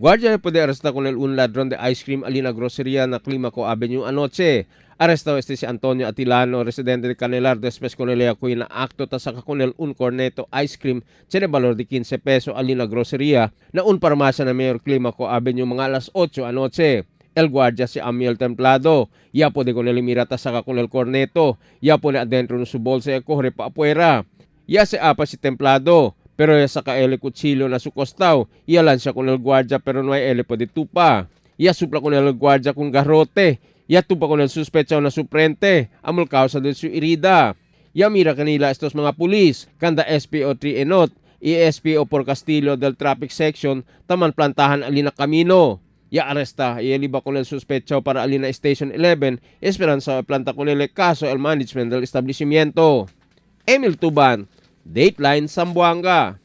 Guardia puede arrestar con el un ladrón de ice cream alina grocería na Climaco Avenue anoche. Arrestado este si Antonio Atilano, residente de Canelar, después con el na acto ta saka con el un corneto ice cream tiene valor de 15 peso alina grocería na un farmacia na Mayor Climaco Avenue mga alas 8 anoche. El guardia si Amiel Templado. Ya pode con el mira ta saka con el corneto. Ya pone adentro no su bolsa y corre pa afuera. Ya se apa si Templado. Pero ya saka el kutsilyo na su costao. Ya lansa con el guardia pero no hay ele pwede tupa. Ya supla con el guardia con garrote. Ya tupa con el suspecha na su frente. Amol causa de su herida. Ya mira kanila estos mga pulis. Kanda SPO3 Enot y SPO por Castillo del Traffic Section taman plantahan alina camino. Ya arresta y eliba con el sospecho para alina Station 11, esperanza planta con el caso el management del establecimiento. Emil Tuban, Dateline Zamboanga.